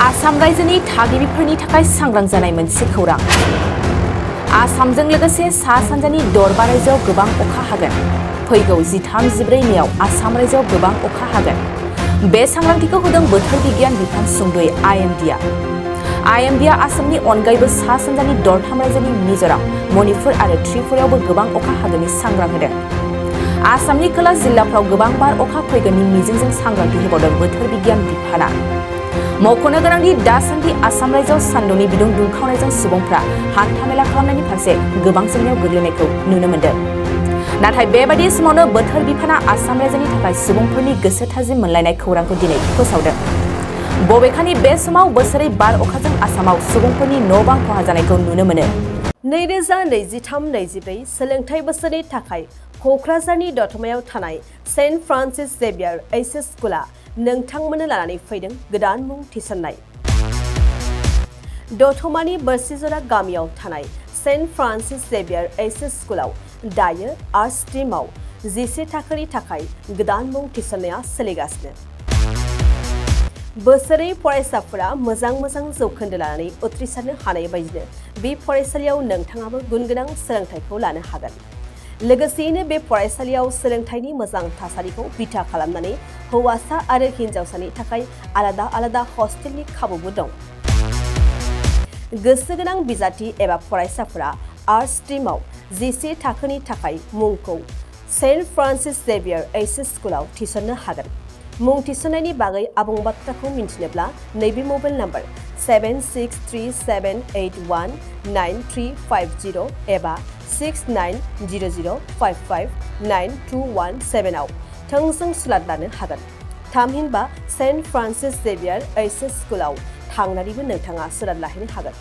आसाम रायजोनि थागिबिफोरनि थाखाय सांग्रां जानाय मोनसे खौरां। आसामजों लोगोसे सा सानजानि दरबा रायजोआव गोबां अखा हागोन। फैगौ 13-14 मेआव आसाम रायजोआव गोबां अखा हागोन। बे सांग्रांथिखौ होदों बोथोर बिगियान बिफान सुंद'यै आइएमडीआ। आइएमडीआ आसामनि अनगायैबो सा सानजानि दरथाम रायजोनि मिजोराम, मणिपुर आरो त्रिपुरायावबो गोबां अखा हागोननि सांग्रां होदों। आसामनि खोला जिल्लाफ्राव गोबां बार अखा फैगोननि मिजिंजों सांग्रांथि होबावदों बोथोर बिगियान बिफाना। मख'नो गोनांदि दासान्दि आसाम रायजोआव सान्दुंनि बिदुं दुंखावनायजों सुबुंफ्रा हान्थामेला खालामनायनि फारसे गोबां जेंनायाव गोग्लैनायखौ नुनो मोन्दों। नाथाय बेबायदि समावनो बोथोर बिफाना आसाम रायजोनि थाखाय सुबुंफोरनि गोसो थाजिम मोनलायनाय खौरांखौ दिनै फोसावदों। बबेखानि बे समाव बोसोरै बार अखाजों आसामाव सुबुंफोरनि न' बां खहा जानायखौ नुनो मोनो। 2023-24 सोलोंथाइ बोसोरनि थाखाय क'क्राझारनि दतमायाव थानाय सेन्ट फ्रान्सिस जेभियार एइचएस स्कुला नोंथांमोननो लानानै फैदों गोदान मुं थिसननाय। दतमानि बोरसिजरा गामियाव थानाय सेन्ट फ्रान्सिस जेभियार एइचएस स्कुलाव दायो आर्ट्स स्ट्रिमाव 11 थाखोनि थाखाय गोदान मुं थिसननाया सोलिगासिनो। बोसोरै फरायसाफोरा मोजां जौखोन्दो लानानै उथ्रिसारनो हानाय बायदिनो बे फरायसालियाव नोंथाङाबो गुनगोनां सोलोंथाइखौ लानो हागोन। लोगोसेयैनो बे फरायसालियाव सोलोंथाइनि मोजां थासारिखौ बिथा खालामनानै हौवासा आरो हिन्जावसानि थाखाय आलादा हस्टेलनि खाबुबो दं। गोसो गोनां बिजाथि एबा फरायसाफोरा आर्ट्स स्ट्रिमाव 11 थाखोनि थाखाय मुंखौ सेन्ट फ्रान्सिस जेभियार एइचएस स्कुलाव थिसननो हागोन। मुं थिसननायनि बागै आबुं बाथ्राखौ मिन्थिनोब्ला नैबे मबाइल नम्बर 7637819350 एबा 6900559217 आव थोंजों सुलाद लानो हागोन। थामहिनबा सेन्ट फ्रान्सिस जेभियार एइचएस स्कुलाव थांनानैबो नोंथाङा सुलाद लाहैनो हागोन।